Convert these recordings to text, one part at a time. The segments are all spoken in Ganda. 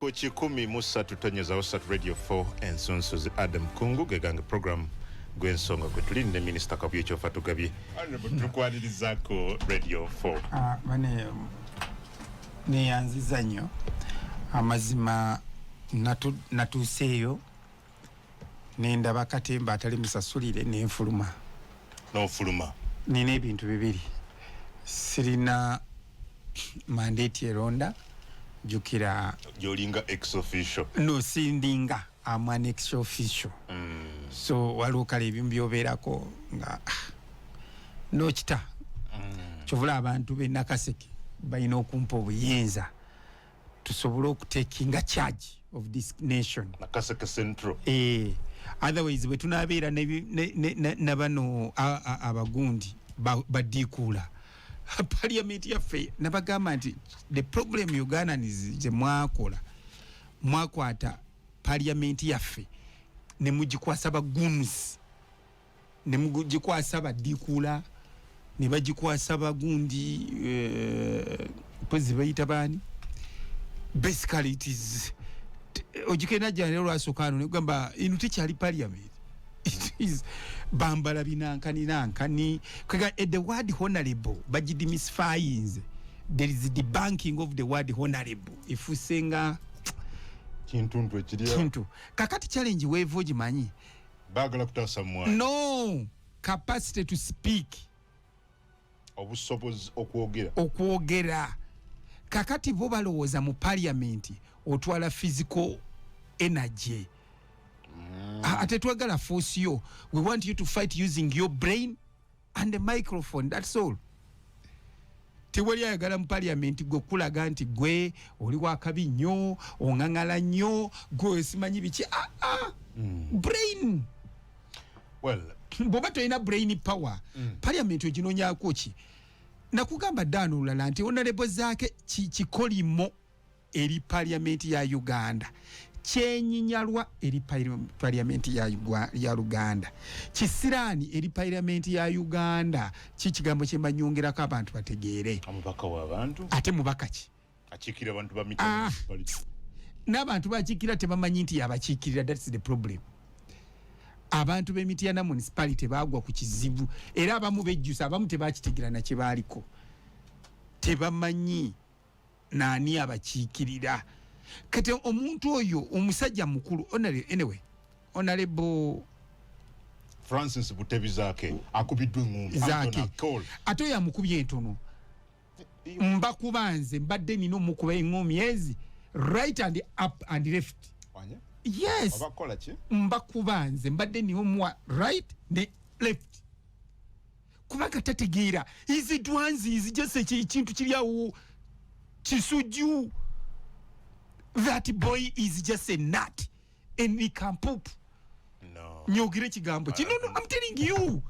Ku 103.3 Radio 4 Ensunsuzi, Adam Kungu gegange program gw'ensonga gwe tuli ne Minisita Kabuye Kyofatogabye. Honorable, tukwanirizaako Radio 4. Ah, bane neyanziza nnyo. Amazima natuuseeyo nendaba katemba atali musasulire, nenfuluma. N'ofuluma? Nina ebintu bibiri: sirina mandate eronda, jjukira. Gyolinga ex officio. No, sindinga, am an ex officio. So waliwo kale ebimu byobeerako nga nokita. Kyovula abantu b'enakaseke balina okumpa obuyinza tusobole okutakinga charge of this nation. Nakaseke Central. Otherwise bwe tunabeera na bano abagundi badiikuula parliament yaffe. Nabagamba nti the problem Ugandans gye mwakola, mwakwata parliament yaffe ne mugikwasa baguns, ne mugikwasa badiikuula, ne bagikwasa bagundi, pozi bayita baani. Basically it is ogikenda jja leero lwasooka ano negamba ino tekyali parliament, it is bambala binankani nankani. Kwega the word "honorable" bagidemystifyinze. There is the banking of the word "honorable", efuuse nga kintuntu ekiri. Kintu. Kakati challenge weeva ogimanyi? Baagala kutaasa mwana. No capacity to speak. Obusobozi okwogera. Okwogera. Kakati bo balowooza mu parliament otwala physical energy. Ate twagala force yo. We want you to fight using your brain and the microphone, that's all. Tewali ayagala mu parliament gwe kulaga nti gwe oli wakabi nnyo, oŋaŋala nnyo, gwe simanyi biki. Ah. Brain. Well, bw'oba tolina brain power, parliament oginonyako ki? Nakugamba ddaano olulala nti Honorable Zaake kikolimo eri parliament ya Uganda, kyenyinyalwa eri parliament ya Uganda, kisiraani eri parliament ya Uganda. Kikigambo kyembanyongerako abantu bategeere. Omubaka w'abantu. Ate mubaka ki? Akiikirira abantu ba Ah. Municipality. N'abantu bakiikirira tebamanyi nti yabakiikirira. That's the problem. Abantu b'Emityana Municipality bagwa ku kizibu, era abamu bejjusa, abamu tebakitegeera na kyebaaliko, tebamanyi naani abakiikirira. Kati omuntu oyo omusajja mukulu, anyway, Honorable Francis Butebi Zaake akubiddwa eŋŋumbi. Zaake. Anthony Akol. Ate oyo amukubye entono. Mbakuba nze mbadde nina omukuba eŋŋumi ezi right and up and left. Wanye? Yes. Oba kukola ki? Mbakuba nze mbadde nina omuwa right ne left, kubanga tategeera. Izi dwanzi izi just ekintu kiri awo kisuju. That boy is just a nut and he can poop. No. Nyogere ekigambo ki? No, I'm telling you.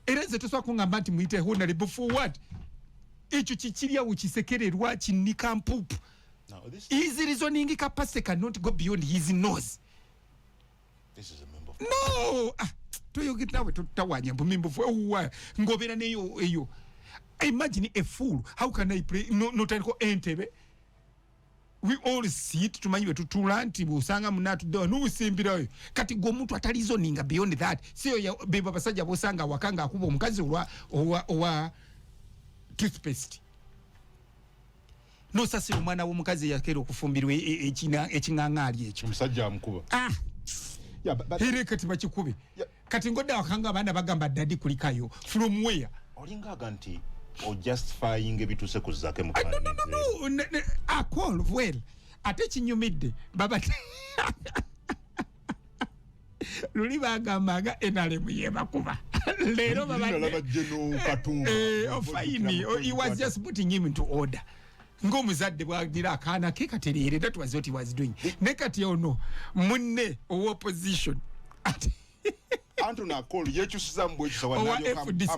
Era nze tosobola kuŋŋamba nti muyite honorable for what? Ekyo kikiri awo kisekererwa kinika mpupu. Now, this, His reasoning capacity cannot go beyond his nose. This is a member of No, ah, toyogera nawe, totawanya mbumimbufu ewuwa ngobera neyo eyo. Imagine a fool. How can I play? No, notandiko entebe, we all sit, tumanyi bwe tutuula nti bwosanga munatuddewa nubusimbirayo. Kati gwe omuntu atalizoninga beyond that, siyo beba basajja bosanga awaka ngaakuba omukazi owa toothpaste, nosasira omwana w'omukazi eyakeera okufumbirwa ekiŋaŋaali ekyo. Omusajja amukuba. Ah. Yeah, but era kati bakikube. Kati ngodde awakanga abaana bagamba, "Daddy, kulikayo." From where? Olinga aga nti ojustifying ebituuse ku Zaake mu Ah, no, no, parliament. No, no, Akol, well, ate kinyumidde baba luli bagambanga NRM yebakuba, leero Luli nalaba General Katumba. Oh, fine. Oh, he was just putting him into order ng'omuzadde bwagira akaana ke katereere. That was what he was doing. Ne kati ono munne owa opposition ate Anthony Akol yekyusiza mu bwekyusa. Owa FDC.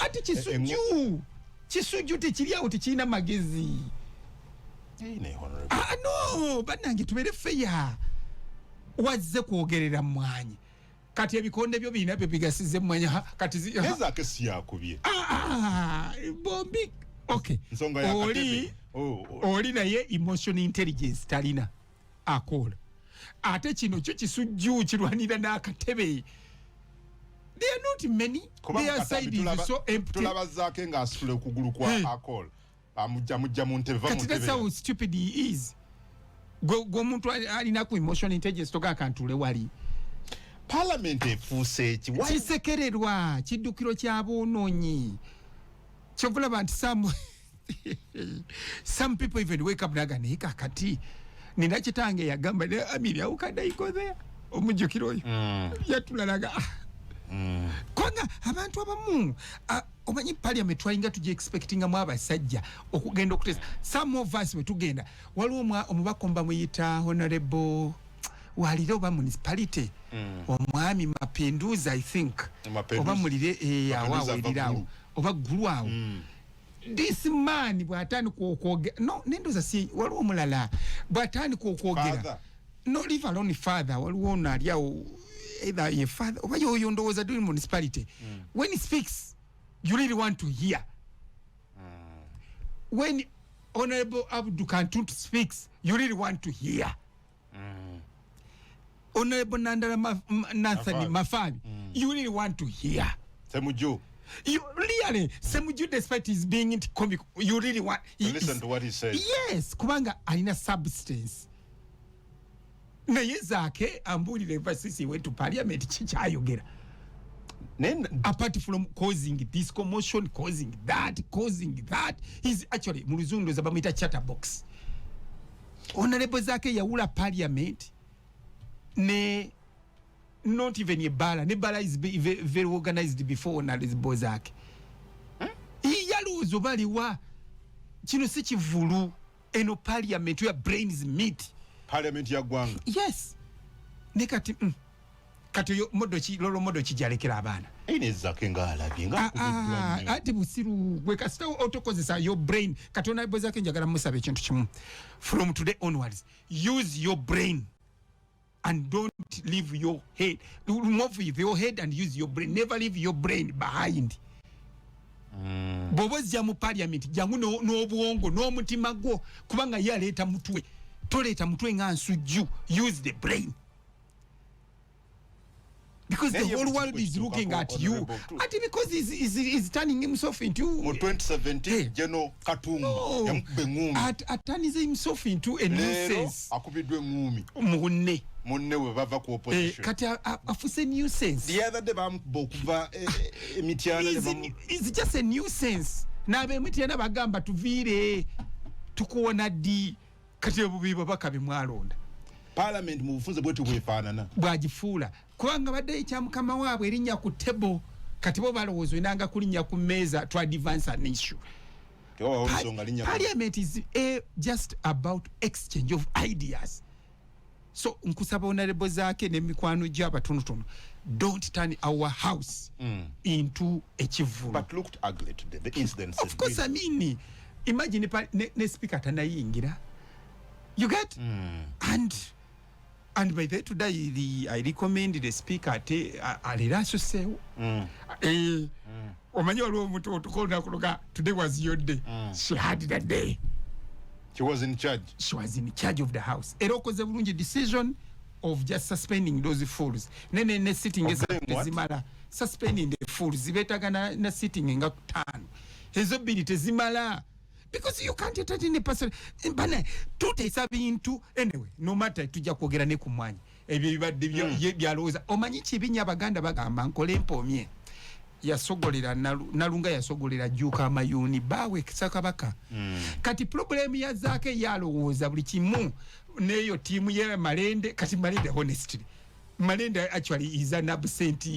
Ate kisuju, kisuju tekiri awo, tekirina magezi. Ah, no, bannange, tubeere feya. Wazze kwogerera mwanyi, kati ebikonde byo birina byo bigasize mwanyi. Kati Zaake si yakubye. Ah, ah, bombi. Okay. Nsonga ya Oli katebe. Oh. Oli naye emotion intelligence talina akola. Ate kino kyo kisujju kirwanira n'akatebe. There are not many. Kuba Their mu katambi side is so empty. Tulaba Zaake ng'asitula okugulu kwa Hey. Akol. Amujja mu ntebe, va mu Kati that's ntebe. how stupid he is. Gwe omuntu alina ku emotion intelligence toga akantule wali. Parliament efuuse eki? Kisekererwa, kiddukiro ky'aboonoonyi. Kyova olaba nti some people even wake up naga naye kakati nina kitange yagamba ne Amiri, how can I go there? Omujjukiro oyo yatulalaga, ah. Kubanga abantu abamu, omanyi parliament twalinga tugi expectingamu abasajja okugenda okuteesa. Some of us bwe tugenda, waliwo omubaka omu bamuyita Honorable walire oba municipality, omwami Mapinduzi, I think. Mapinduzi. Oba mulire awo. Mapinduzi ava Awerire awo. Gulu. Oba Ggulu awo. This man bw'atandika okwogera, no, nendoza si waliwo omulala bw'atandika okwogera. Father. No, leave alone father. Waliwo ono ali awo, either ye father oba yoyo, ndowooza doing municipality. When he speaks, you really want to hear. When Honorable Abdu Kantuntu speaks, you really want to hear. Honorable Nandala Nathan Mafabi. Mafabi, you really want to hear. Semuju. You really, Semuju, despite his being into comic, you really want To listen to what he says. Yes, kubanga alina substance. Naye Zaake ambuulire, ever since he went to parliament, kikyayogera apart from causing this commotion, causing that, causing that? He's actually, mu luzungu ndowooza bamuyita chatterbox. Honorable Zaake yawula parliament ne not even ebala ne bala is very organized before Honorable Zaake. Yalowooza oba aliwa. Kino si kivulu, eno parliament where brains meet. Parliament ya ggwanga. Yes, ne kati kati oyo model ki, role model kijalekera abaana? Ayina Zaake ng'alabye Ah, ah, ati busiru gwe kasita otokozesa your brain. Kati Honorable Zaake njagala musaba ekintu kimu: from today onwards, use your brain and don't leave your head. Move with your head and use your brain. Never leave your brain behind. Bw'oba ozija mu parliament, jangu n'obwongo n'omutima gwo, kubanga ye aleeta mutwe, toleeta mutwe nga nsujju. Use the brain, because the whole world is looking at you. Ati because he's turning himself into Mu 2017 Hey. General Katumba No. yamukuba eŋŋumi. Atanize himself into a Leero nuisance. akubiddwa eŋŋumi. Munne. Munne we bava ku opposition. Kati afuse nuisance. The other day bamukuba okuva emityana ne Is just a nuisance. N'ab'emityana bagamba tuviire, tukuwona ddi? Kati obubi babaka bemwalonda. Parliament mu bufunze bwetu bwefaanana. Bwagifuula, kubanga badde ekya mukama waabwe erinnya ku table. Kati bo balowooza olinanga kulinnya ku mmeeza to advance an issue. Tewabawo nsonga linnya Parliament is just about exchange of ideas. So nkusaba Honorable Zaake n'emikwano gyo abatonotono, don't turn our house into ekivulu. But looked ugly today, the incidents. Of course, I mean, imagine ne speaker tanayingira, you get? And by the today I recommend the speaker ate alera asuseewo. Omanyi waliwo omuntu otuka olunaku luga, today was your day. She had the day. She was in charge. She was in charge of the house. Era okoze bulungi decision of just suspending those fools. Ne sitting Of doing what? Tezimala. Suspending the fools. Beetaga na sitting nga ttaano, ezo bbiri tezimala, because you can't entertain a person. Bana tuteesa bintu. Anyway, no matter, tujja kwogera ne ku mwanya ebyo bibadde ye byalowooza. Omanyi kibinya, Abaganda bagamba nkole mpoomye. Yasogolera Nalunga, yasogolera Jjuuka amayuuni baawe Sakabaka. Kati problem ya Zaake, yalowooza buli kimu neyo tiimu ye Malende. Kati Malende, honestly, Malende actually is an absent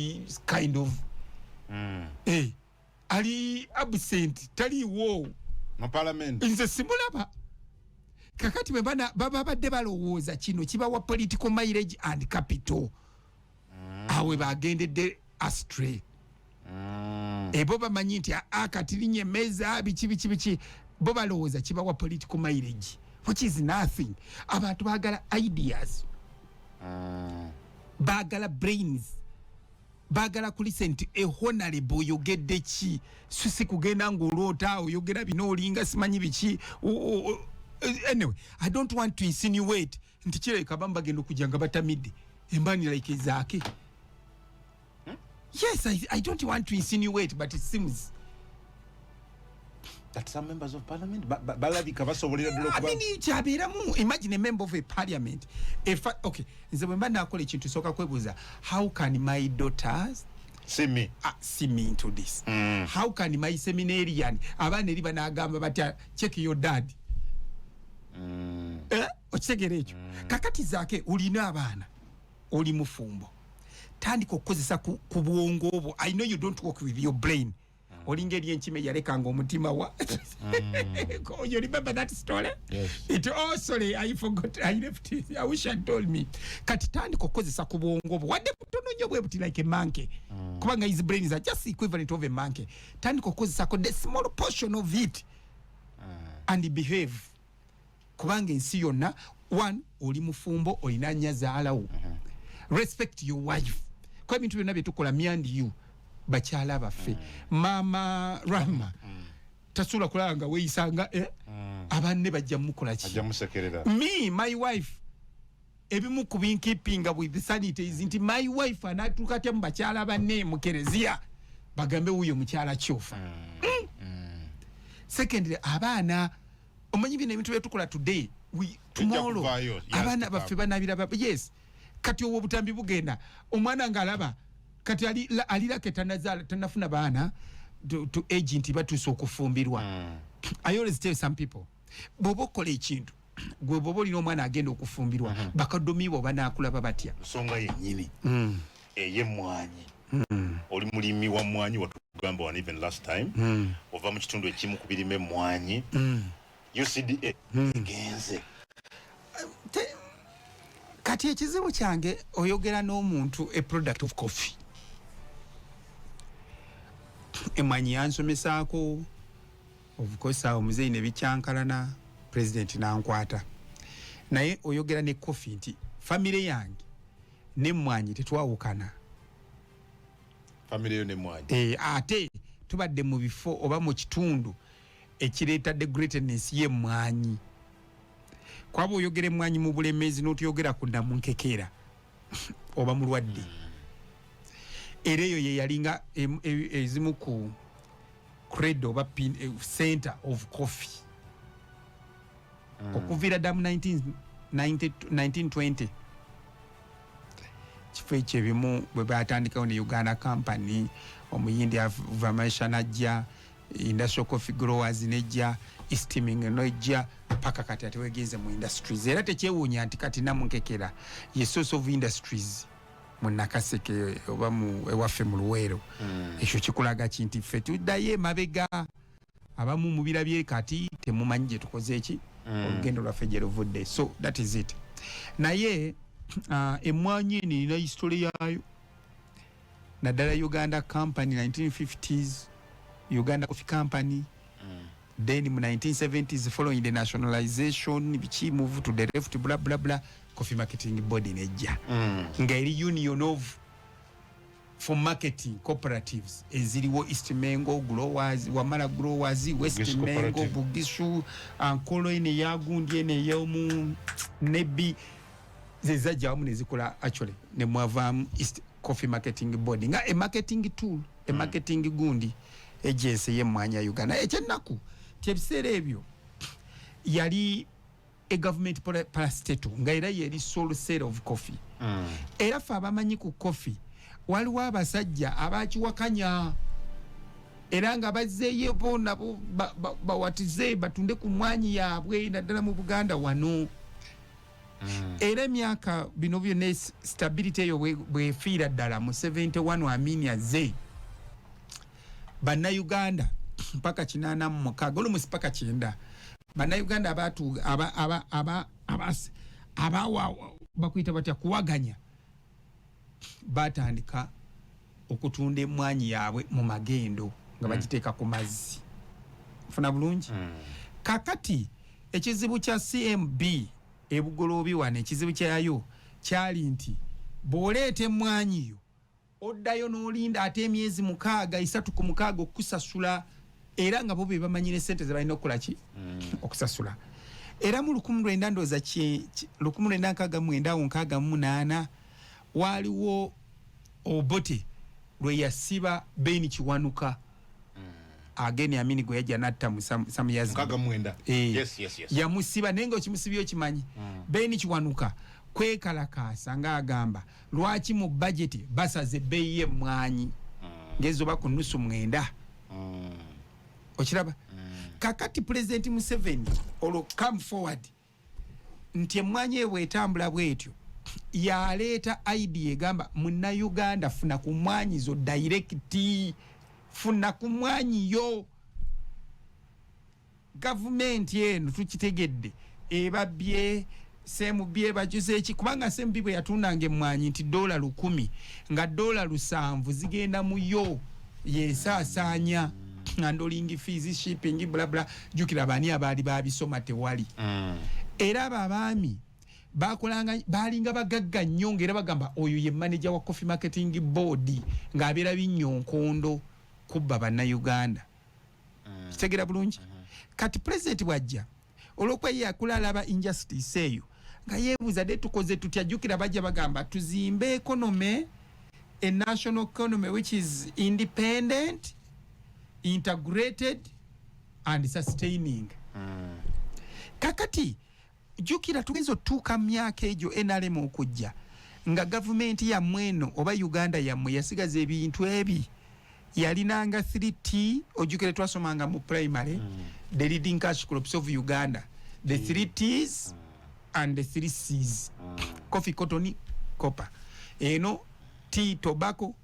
kind of ali absent, taliiwo. Mu parliament. Nze simulaba. Kakati bwe baba badde balowooza kino kibawa political mileage and capital, awe bagendedde astray. Ebo bamanyi nti kati linnya emmeeza, biki biki biki. Bo balowooza kibawa political mileage, which is nothing. Abantu baagala ideas, baagala brains. Baagala kulise nti a honorable oyogedde ki, si kugenda ng'oloota oyogera bino, olinga simanyi biki. Anyway, I don't want to insinuate nti kirabika abamu bagenda okujja nga batamidde embaani like ezaake. Yes, I don't want to insinuate, but it seems that some members of parliament balabika basobolera ddala I okuba mean, kyabeeramu. Imagine a member of a parliament. If I, okay, nze bwe mba nakola ekintu, sooka kwebuuza, how can my daughters see me see me into this? How can my seminarian, abaana eri banagamba batya, "Check your dad"? Eh? Okitegeera ekyo? Kakati zaake olina abaana, oli mufumbo, tandika okukozesa ku bwongo obwo. I know you don't work with your brain. Olinga eri enkima eyalekanga omutima wa. You remember that story? Yes. It, oh, sorry, I forgot, I left it. I wish I told me. Kati tandika okukozesa ku bwongo obwo, wadde butono nnyo bwe buti, like a monkey, kubanga his brains are just equivalent of a monkey. Tandika okukozesako the small portion of it and behave, kubanga ensi yonna, one, oli mufumbo, olina nyazaalawo. Respect your wife, kuba ebintu byonna byetukola, me and you, bakyala baffe, Mama Rahma tasobola kulaba nga weeyisanga, eh? Abanne bajja mukola ki? Ajja musekerera. Me, my wife, ebimu ku binkeepinga with sanity is nti my wife anatuuka atya mu bakyala banne mu kereziya, bagambe wuuyo mukyala kyofa? Secondly, abaana, omanyi bino ebintu byetukola today, tomorrow kuvaayo, yes, abaana to baffe come. banabiraba. Yes, kati obwo obutambi bugenda, omwana ng'alaba kati alirake tanazaala, tanafuna baana to age nti batuuse okufumbirwa. I always tell some people, bw'oba okola ekintu, gwe bw'oba olina omwana agenda okufumbirwa, bakadomi bo banaakulaba batya? Nsonga yennyini ey'emmwanyi. Oli mulimi wa mmwanyi, watugamba wano even last time, ova mu kitundu ekimu ku birima emmwanyi. UCDA egenze. Kati ekizibu kyange, oyogera n'omuntu a product of coffee. Emwanyi yansomesaako. Of course, awo muzeeyi ne bikyankalana, president nankwata. Naye oyogera ne coffee nti famire yange n'emmwanyi tetwawukana. Famire yo n'emmwanyi? E, ate tubadde mu bifo oba mu kitundu ekireeta the greatness y'emmwanyi. Kwaba oyogera emmwanyi mu Bulemezi n'otuyogera ku Namunkekera, oba mulwadde. Era eyo ye yalinga ezimu ku cradle oba center of coffee okuviira dda mu 1920. Kifo ekyo ebimu bwe batandikawo ne Uganda Company, Omuyindi avamaisha najja, Industrial Coffee Growers nejja, Eastming nejja, paka kati ate wegenze mu industries. Era tekyewuunya nti kati Namunkekera ye source of industries mu Nakaseke oba mu ewaffe mu Luweero. Ekyo kikulaga ki? Nti ffe tuddayo emabega. Abamu mubirabye kati temumanyi gye tukoze eki, olugendo lwaffe gye luvudde. So that is it. Naye emwanyi eno erina history yaayo, naddala Uganda Company 1950s, Uganda Coffee Company, then mu 1970s, following the nationalization, biki, move to the left, bla bla bla, Coffee Marketing Board nejja nga eri union of for marketing cooperatives eziriwo: East Mengo Growers, Wamala Growers, West Bugisu Mengo, Cooperative. Bugisu, Ankolo ene yagundi ene eyomu Nebbi, zezajja wamu nezikola actually nemwavaamu East Coffee Marketing Board nga a marketing tool, a marketing gundi agency y'emmwanyi Uganda. Ekyennaku ti ebiseera ebyo yali a government parastatal nga era yeri sole sale of coffee. Era ffe abamanyi ku coffee, waliwo abasajja abakiwakanya era nga bazzeeyo bo nabo bawatize batunde ku mwanyi yaabwe, naddala mu Buganda wano. Era emyaka bino byonna, stability eyo bwefiira ddala mu 71, Amini azze, Bannayuganda mpaka 86, olumu paka 90, Bannayuganda abatu aba bakuyita batya, kuwaganya, batandika okutunda emwanyi yaabwe mu magendo nga bagiteeka ku mazzi. Nfuna bulungi? Kakati ekizibu kya CMB ebugoloobi wano, ekizibu kyayo kyali nti bw'oleeta emmwanyi yo Oddayo n'olinda ate emyezi 6, 3 ku 6 okukusasula, era nga bo be bamanyire sente ze balina okukola ki, okusasula. Era mu 1900, ndowooza 1969 awo, 68, waaliwo Obote lwe yasiba Ben Kiwanuka, ageni Amini gwe yajja natta mu some years. 69. Eh. Yes. Yamusiba, naye nga okimusibye okimanyi, Ben Kiwanuka kwekalakaasa ng'agamba lwaki mu budget basaze ebbeeyi y'emmwanyi ng'ezoba ku nusu 9. Okiraba? Kakati Pulezidenti Museveni olwo come forward nti emmwanyi eyo bwetambula bwetyo, yaleeta idea egamba, "Munnayuganda, funa ku mmwanyi zo direct, funa ku mmwanyi yo. Gavumenti eno tukitegedde ebabbye CMB, ebajuza eki?" Kubanga CMB bwe yatundanga emmwanyi nti $1,000, nga $7 zigenda mu yo yesaasaanya, handling fees, shipping, bla bla. Jjukira baani abaali babisoma? Tewali. Era abo abaami bakolanga balinga bagagga nnyo, ngaera bagamba oyo ye manager wa Coffee Marketing Board, ng'abeera binnyonkondo kubba Bannayuganda. Kitegeera bulungi? Kati pulezidenti bw'ajja, olwokuba ye yakula alaba injustice eyo, nga yeebuuza de tukoze tutya? Jjukira bajja bagamba tuzimbe economy, a national economy which is independent, integrated and sustaining. Kakati jjukira tugeza otuuka mu myaka egyo NRM okujja, nga gavumenti yammwe eno oba Uganda yammwe yasigaza ebintu ebi yalinanga 3T. Ojjukire twasomanga mu primary, the leading cash crops of Uganda, the 3 Ts and the 3 Cs: coffee, cotton, copper. Eno T, tobacco,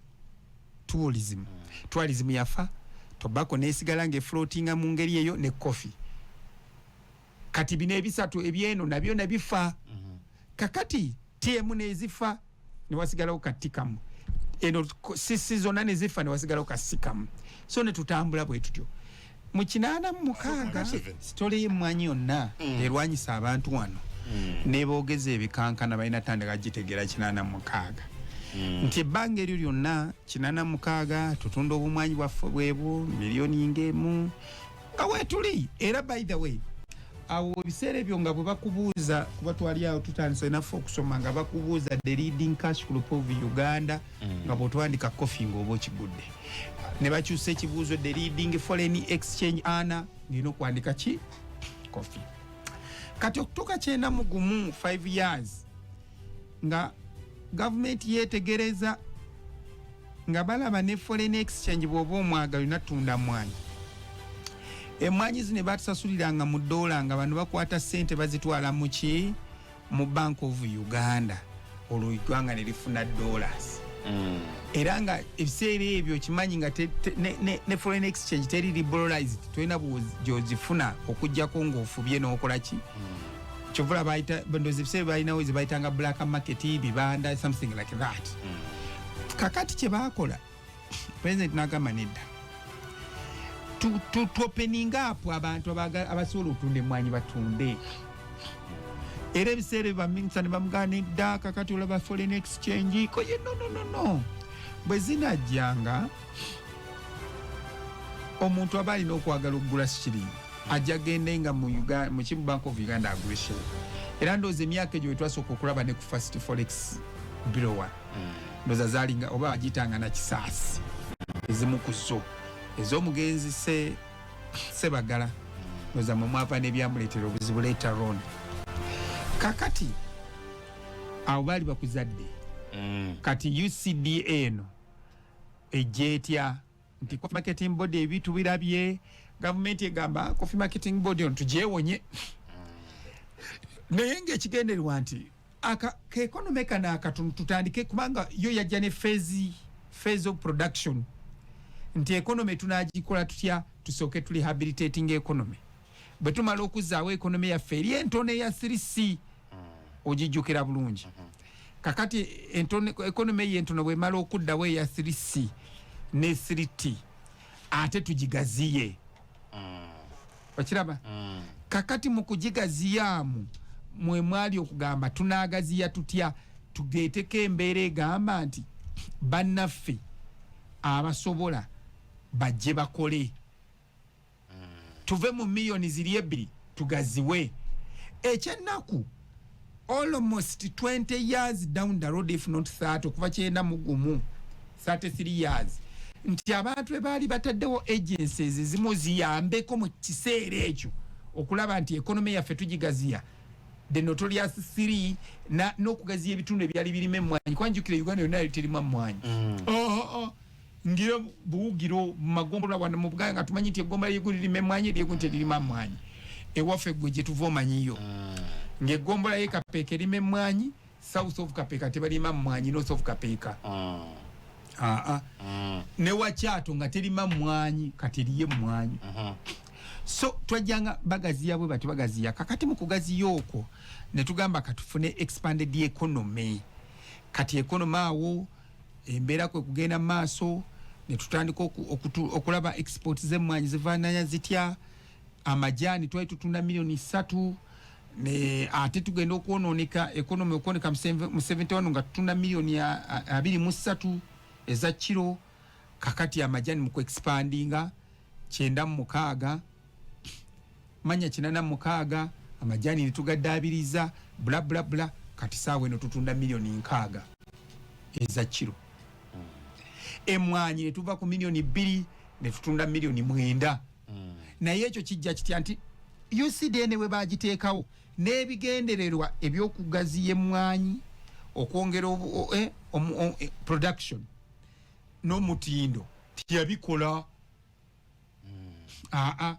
tourism. Tourism yafa, tobacco nesigala nga efloatinga mu ngeri eyo ne coffee. Kati bino ebisatu ebyeno nabyo nebifa. Kakati tm nezifa, newasigalawo katikamu eno, sisi zonna nezifa, newasigalawo kasikamu. So netutambula bwe tutyo mu 86. Story y'emmwanyi yonna erwanyisa abantu wano neboogeza ebikankana, balina tandika gitegeera 86, nti ebbanga eryo lyonna 86 tutunda obumwanyi bwaffe bwebwo miliyoni ng'emu nga weetuli. Era by the way, awo ebiseera ebyo nga bwe bakubuuza, kuba twali awo tutandise naffe okusoma, nga bakubuuza the leading cash crop of Uganda, nga bwotwandika coffee ngaoba okigudde. Ne bakyusa ekibuuzo, the leading foreign exchange earner, ng'erina okuwandika ki? Coffee. Kati okutuuka 91, 5 years, nga gavumenti yeetegereza nga balaba ne foreign exchange bw'oba omwagala olina tunda mwanyi. Emwanyi zino batusasuliranga mu dola, nga bano bakwata sente bazitwala muki? Mu Bank of Uganda. Olwo eggwanga ne lifuna dollars. Era nga ebiseera ebyo kimanyi nga ne foreign exchange teri liberalized, tolina gyozifuna okugjako ng'ofubye n'okola ki. Kyovula bayita, ndowooza ebiseera balinawo ze bayitanga black market, bibanda, something like that. Kakati kye baakola, president n'agamba nedda, tuopeninga up abantu abasobola okutunda emwanyi batunde. Era ebiseera ebyo baminisita ne bamugana nedda, kakati olaba foreign exchange koye. No, no, no, no, bwe zinajjanga omuntu aba alina okwagala okugula sikiringi ajja gende nga mu mu Bank of Uganda agule shilling. Era ndowooza emyaka egyo wetwasooka okulaba ne ku first forex bureau, ndowooza zaalinga oba bagiyitanga nakisaasi, ezimu ku zo ez'omugenzi se Sebagala, ndowooza mwe mwava n'ebyamuleetera obuzibu later on. Kakati awo baali bakuzadde. Kati UCDA eno ejja etya nti Coffee Marketing Board ebintu birabye, gavumenti egamba Coffee Marketing Board ono tugyewonye, naye ngaekigendererwa nti aka ke economy kano akatono tutandike, kubanga yo yajja ne phase of production, nti economy tunagikola tutya? Tusooke tuli rehabilitating economy. Bwe tumala okuzzaawo economy yaffe eri entono eya 3C, ogijjukira bulungi? Kakati economy eyo entono bwemala okuddawo eya 3C ne 3T, ate tugigaziye. Okiraba? Kakati mu kugigaziyaamu mwe mwali okugamba tunaagaziya tutya, tugeeteko embeera egamba nti Bannaffe abasobola bajje bakole, tuve mu miliyoni ziri 2 tugaziwe. Ekyennaku, almost 20 years down the road, if not 30, okuva 91, 33 years, nti abantu be baali bataddewo agencies ezimu ziyambeko mu kiseera ekyo okulaba nti economy yaffe tugigaziya, the notorious three, n'okugaziya ebitundu ebyali birima emmwanyi, kwanjukira Uganda yonna yali terimu mmwanyi. Oh. Ngira buwugiro mu magombolola wano mu Buganda nga tumanyi nti eggombola lyegu lirima emmwanyi, eryegu nti teririma mmwanyi. Ewaffe gwe gye tuva omanyiyo ng'eggombola ye Kapeeka erima emmwanyi, south of Kapeeka tebalima mmwanyi, north of Kapeeka. Aa, ne Wakyato nga terima mmwanyi, kati eriyo emmwanyi. So twajjanga bagaziya bwe bati bagaziya. Kakati mu kugaziya okwo ne tugamba katufune expanded economy. Kati economy awo embeera kwe kugenda mu maaso, ne tutandika okulaba export z'emmwanyi zifaananya zitya. Amajaani twali tutunda miliyoni 3, ne ate tugenda okwonooneka, economy okwoneka mu 71 nga tutunda miliyoni 23 eza kiro. Kakati amajaani mu kuexpandinga 96, manya 86, amajaani netugaddaabiriza, bla bla bla. Kati saawa eno tutunda miliyoni 60 eza kiro. Emwanyi netuva ku miliyoni 2 netutunda miliyoni 9. Naye ekyo kijja kitya nti UCDA ne bwe bagiteekawo n'ebigendererwa ebyokugaziya emmwanyi, okwongera production n'omutindo, teyabikola. Aa,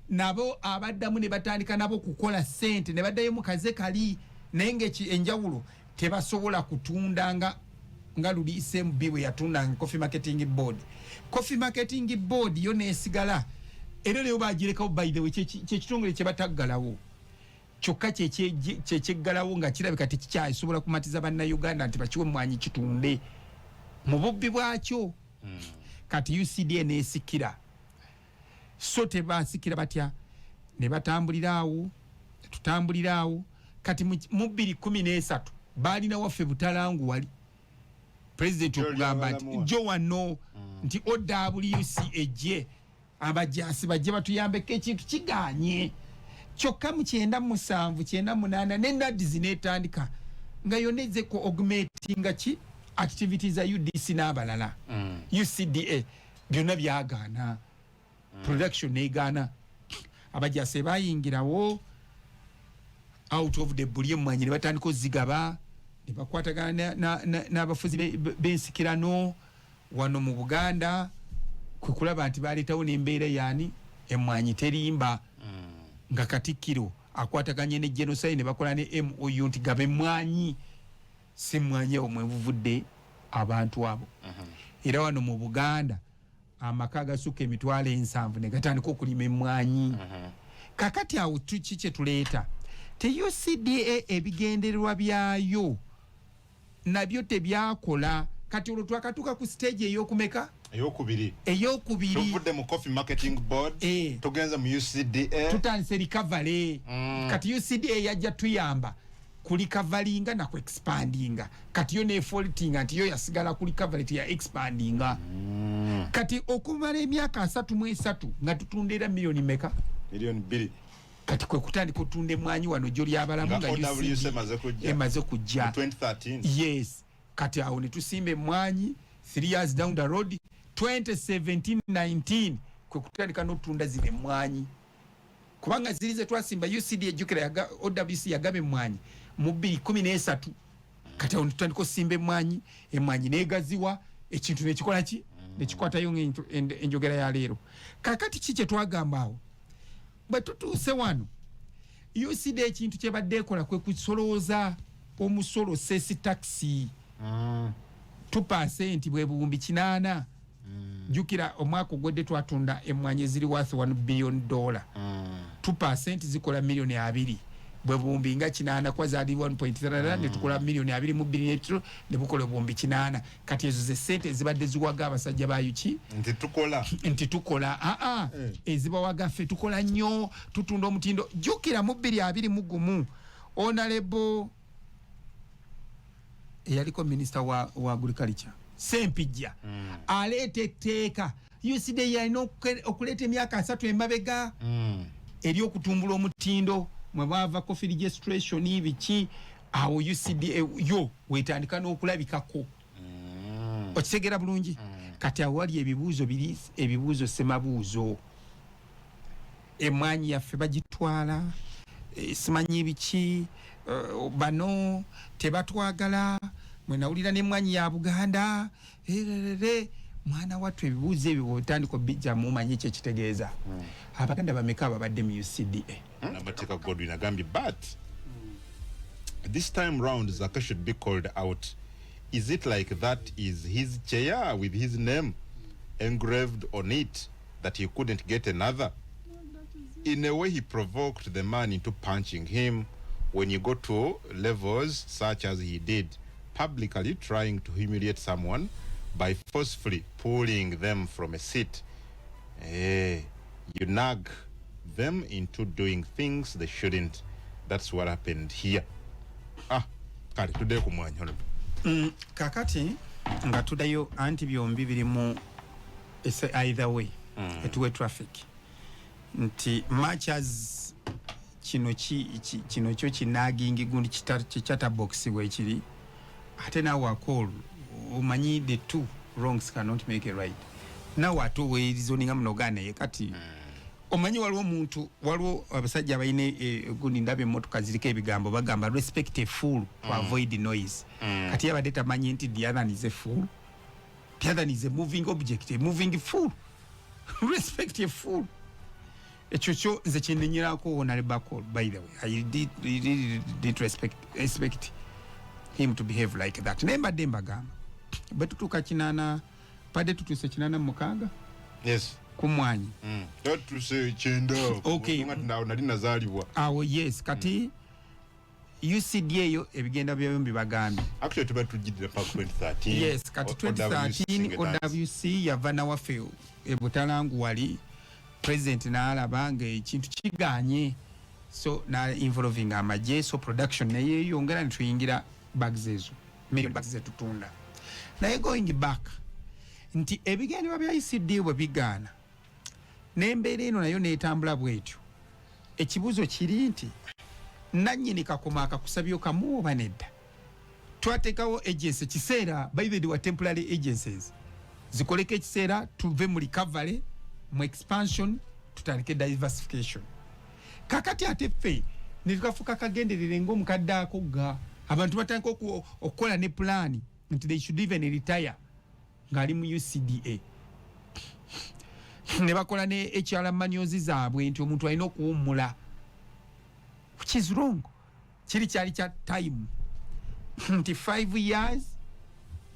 nabo abaddamu ne batandika nabo kukola sente ne baddayo mu kaze kali, naye nga enjawulo tebasobola kutunda nga luli CMB bwe yatundanga, Coffee Marketing Board. Coffee Marketing Board yo neesigala era nayo bagirekawo. By the way, kyekitongole kye bataggalawo kyokka kyekyeggalawo nga kirabika tekikyasobola kumatiza Bannayuganda nti bakiwe emwanyi kitunde mu bubbi bwakyo. Kati UCDA neesikira, so tebasikira batya, ne batambulira awo, tutambulira awo. Kati mu 2013 baalina waffe butalangu wali pulezidenti okugamba nti jo wano nti OWC ejje, abajasi bajje batuyambeko, ekintu kiganye. Kyokka mu 97, 98 ne NAADS netandika nga yonna ezze ku augmentinga ki activities za UDC n'abalala. UCDA byonna byagaana, production negaana. Abajasi bayingirawo out of the buli emmwanyi ne batandika ozigaba, ne bakwatagana n'abafuzi b'ensikirano wano mu Buganda, kwe kulaba nti baleetawo n'embeera yaani emmwanyi terimba, nga Katikkiro akwataganye ne genocide ne bakola ne MOU nti gaba emmwanyi. Si mmwanyi awo mwebuvudde abantu abo. Era wano mu Buganda amaka agasukka 700,000 ne gatandika okulima emmwanyi. Kakati awo tuki kye tuleeta te UCDA ebigendererwa byayo nabyo tebyakola. Kati olwo twakatuuka ku stage eyokumeka? Eyokubiri. Eyokubiri. Tuvudde mu Coffee Marketing Board, tugenze mu UCDA. Tutandise recovery. Kati UCDA yajja tuyamba ku recoveringa na ku expandinga. Kati yo nefaultinga nti yo yasigala ku recovery, teya expandinga. Kati okumala emyaka 33 nga tutunda era miliyoni meka? Miliyoni 2. Kati kwe kutandika otunda emwanyi wano gyo lyabalamu nga OWC emaze kujja. Emaze kujja. Mu 2013. Yes, kati awo ne tusimba emwanyi. 3 years down the road, 2017 19, kwe kutandika n'otunda zino emwanyi, kubanga ziri ze twasimba UCD ejjukira OWC yagaba emwanyi mu 2013. Kati awo netutandika osimba emwanyi, emwanyi negaziwa, ekintu nekikola ki, nekikwatayo enjogera ya leero. Kakati ki kyetwagamba awo bwe tutuuse wano? UCD ekintu kyebadde ekola kwe kusolooza omusolo, cess tax, 2%, bwe buwumbi 800. Jjukira omwaka ogwedde twatunda emwanyi eziri worth $1 billion. 2% zikola miliyoni 20, bwe buwumbi nga 8, kuba zaali 1.3, ne tukola miliyoni 22 n'ekiro ne bukola obuwumbi 8. Kati ezo ze sente ezibadde ziwaga abasajja ba yuki. Nti tukola. Nti tukola, aa, ezibawaga ffe tukola nnyo, tutunda omutindo. Jjukira mu 2021, honorable eyaliko minisita wa agriculture, Sempijja aleeta etteeka, UCDA yalina okuleeta emyaka 30 emabega eri okutumbula omutindo mwe bwava coffee registration, biki. Awo UCDA yo wetandika n'okulabikako. Okitegeera bulungi? Kati awo wali ebibuuzo biri, ebibuuzo semabuuzo. Emwanyi yaffe bagitwala, simanyi biki, bano tebatwagala, mwenawulira nemwanyi ya Buganda ererere. Mwana wattu, ebibuuzo ebyo bwotandika obijjamu, omanyi ekyo ekitegeeza. Abaganda bameka ababadde mu UCDA? Namateeka Godwin agambye, "But this time round Zaka should be called out. Is it like that is his chair with his name engraved on it that he couldn't get another? In a way he provoked the man into punching him. When you go to levels such as he did, publicly trying to humiliate someone by forcefully pulling them from a seat, you nag them into doing things they shouldn't. That's what happened here." Ah, kale tuddeyo ku mwanya, honorable. Kakati nga tuddayo, anti byombi birimu, it's either way, etuwe traffic nti much as kino kino kyo kinagingi gundi chatterbox bwekiri, ate naawe akol omanyi the two wrongs cannot make a right. Naawe ate oweerizoninga muno naye kati omanyi waliwo omuntu, waliwo abasajja abalina gundi, ndaba emmotoka ziriko ebigambo, bagamba, "Respect a fool to avoid noise." Kati yabadde tamanyi nti the other is a fool, the other is a moving object, a moving fool. Respect a fool. Ekyo kyo nze kyenenyerako Honorable Akol. By the way, I did, really did respect him to behave like that. Naye mbadde mbagamba, bwe tutuuka 80, badde tutuuse 86 ku mwanyi. Tuse 90. Nga nali nazaalibwa. Awo yes. Kati UCD eyo ebigenda byayo mbibagambye. Actually tuba tujjidira paka 2013. Yes, kati 2013 OWC yava nawaffe ebutalangu, wali president n'alaba nga ekintu kiganye, so na involving amagye, so production neyeyongera, netuyingira bags ezo, million bags zetutunda. Naye going back nti ebigendebwa bya UCD bwe bigaana n'embeera eno nayo netambula bwetyo, ekibuuzo kiri nti nannyini kakoma akakusabye okamuwa oba nedda? Twateekawo agency kiseera, by the way, temporary agencies zikoleko ekiseera, tuve mu recovery, mu expansion, tutandike diversification. Kakati ate ffe netukafuka kagenderere ngaomukadde akogga, abantu batandika okukola ne plan nti they should even retire ng'ali mu UCDA, ne bakola ne HR manuals zaabwe nti omuntu alina okuwummula, which is wrong. Kiri kyali kya time nti 5 years,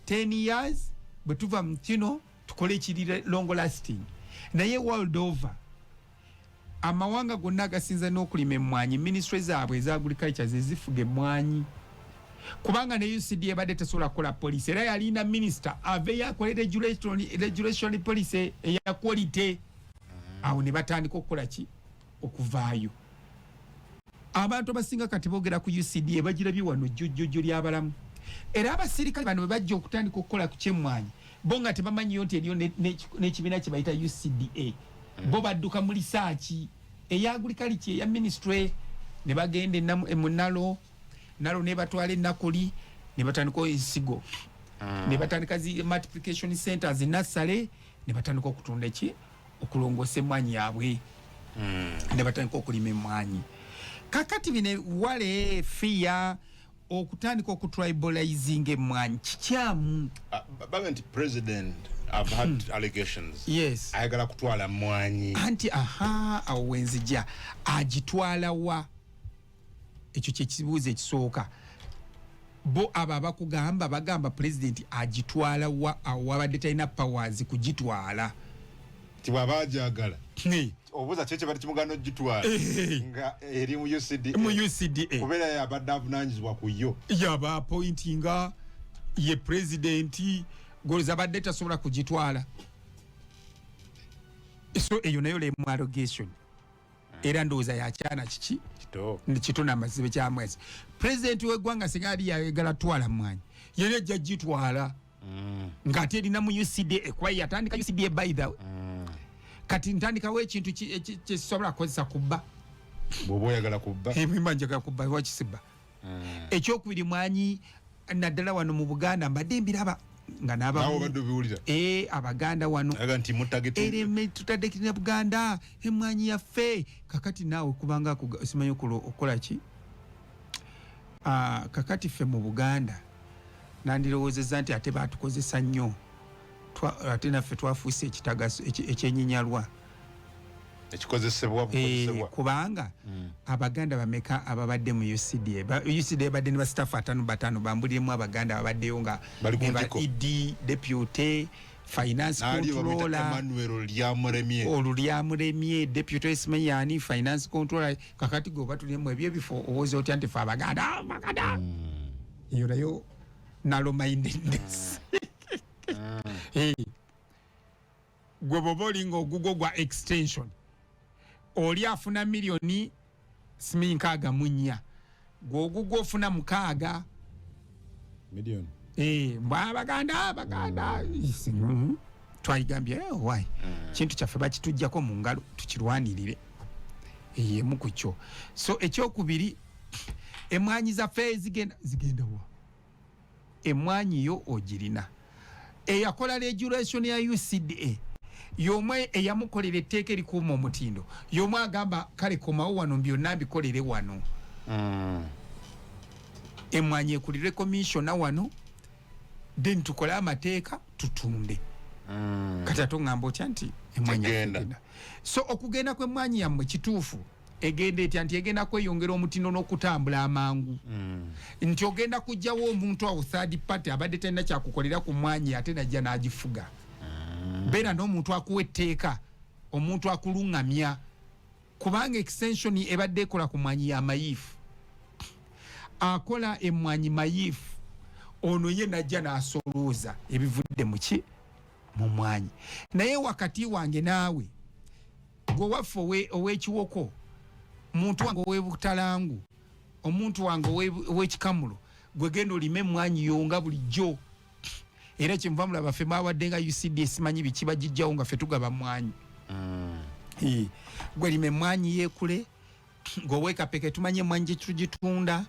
10 years, bwe tuva mu kino tukole ekiri long lasting. Naye world over, amawanga gonna agasinza n'okulima emmwanyi, ministry zaabwe eza agriculture zezifuga emmwanyi, kubanga ne UCD ebadde tesobola kukola policy, era yalina minisita aveyo akole regulation policy eya quality. Awo ne batandika okukola ki? Okuvaayo. Abantu abasinga kati boogera ku UCD, bagirabye wano jjojjojjo lyabalamu. Era abasirikale bano bwe bajja okutandika okukola ku kyemmwanyi, bo nga tebamanyiyo nti eriyo n'ekibiina kye bayita UCDA. Bo badduka mu research eya agriculture eya ministry, ne bagenda mu nalo nalo, ne batwala enakuli, ne batandika ensigo, ne batandika zi multiplication centers, nasale, ne batandika okutunda eki, okulongoosa emmwanyi yaabwe, ne batandika okulima emmwanyi. Kakati bino wale fiya okutandika okutribalizing emmwanyi kikyamu. Baga nti president, I've had allegations, ayagala kutwala mwanyi. Anti aha, awo wenzija, agitwala wa? Ekyo kyekibuuzo ekisooka. Bo abo abakugamba bagamba president agitwala wa? Awo wabadde talina powers kugitwala. Ti bw'aba ajagala, obuuza kyo kyebadde kimugana ogitwala nga eri mu UCDA? Mu UCDA. Kubeera yabadde avunanyizibwa ku yo. Yaba appointinga ye president, goleza abadde tasobola kugitwala. So eyo nayo lemu allegation, era ndowooza yakyana kiki? Kito. Kito namazibe kyamwezi. President w'eggwanga singa ali yayagala twala mwanyi, yali ajja gitwala. Ng'ate erina mu UCDA, kuba yatandika UCDA, by the way. Kati ntandikawo ekintu kyekisobola kukozesa kubba. Bw'oba oyagala kubba. Ebimba njagala kubba, wakisibba. Ekyokubiri, mwanyi naddala wano mu Buganda mbadde mbiraba nga naawe obadde obiwulira. Abaganda wano aga nti mutageti ereme tutadde Buganda emwanyi yaffe. Kakati naawe kubanga simanyi okukola ki. Ah, kakati ffe mu Buganda nandirowoozezza nti ate batukozesa nnyo. Ate naffe twafuuse ekitagaso ekyenyinyalwa. Ekikozesebwa bukozesebwa. Kubanga Abaganda bameka ababadde mu UCDA? UCDA badde ne ba staff ataano bataano. Bambuliremu Abaganda babaddeyo nga Bali ku be ntiko. ED, deputy finance naali bamuyita controller. Emmanuel Lyamulemye. Olwo Lyamulemye, deputy simanyi yani, finance controller. Kakati gwe oba tulimu ebyo ebifo, owooza otya nti fe Abaganda, Abaganda? Eyo nayo narrow mindedness. Gwe bwoba olinga ogugwo gwa extension, oli afuna miliyoni simanyi 64, gwe ogugwo ofuna 6 miliyoni. Mbw Abaganda, Abaganda. Twayigambye, why kintu kyaffe bakitujjako mu ngalo, tukirwanirire. Eyemu ku kyo. So ekyokubiri, emwanyi zaffe zigenda wa? Emwanyi yo ogirina. Eyakola regulation ya UCDA y'omwe, eyamukolera etteeka erikuuma omutindo y'omwe, agamba kale komawo wano byonna mbikolere wano. Emwanyi ekulire commissioner wano, then tukole amateeka tutunde. Kati ate oŋŋamba otya nti emwanyi yaffe Egenda. egenda? So okugenda kw'emmwanyi yammwe kituufu. Egenda etya? Nti egenda kweyongera omutindo n'okutambula amangu, nti ogenda kugjawo omuntu awo third party abadde talina kyakukolera ku mwanyi, ate najja n'agifuga. Beera n'omuntu akuwa etteeka, omuntu akuluŋŋamya, kubanga extension ebadde ekola ku mwanyi ya mayiifu, akola emwanyi mayiifu ono ye najja n'asolooza ebivudde muki mu mwanyi. Naye wakati wange naawe, gwe waffe ow'ekiwoko, muntu wange ow'ebutalangu, omuntu wange ow'ekikamulo, gwe genda olime emwanyi yonga bulijjo. Era kyenva mulaba ffe mwawadde nga UCD simanyi biki bagijjawo nga ffe tugaba mwanyi. Gwe lima emwanyi yeekule, gweowekapeke tumanye emwanyi gyetugitunda,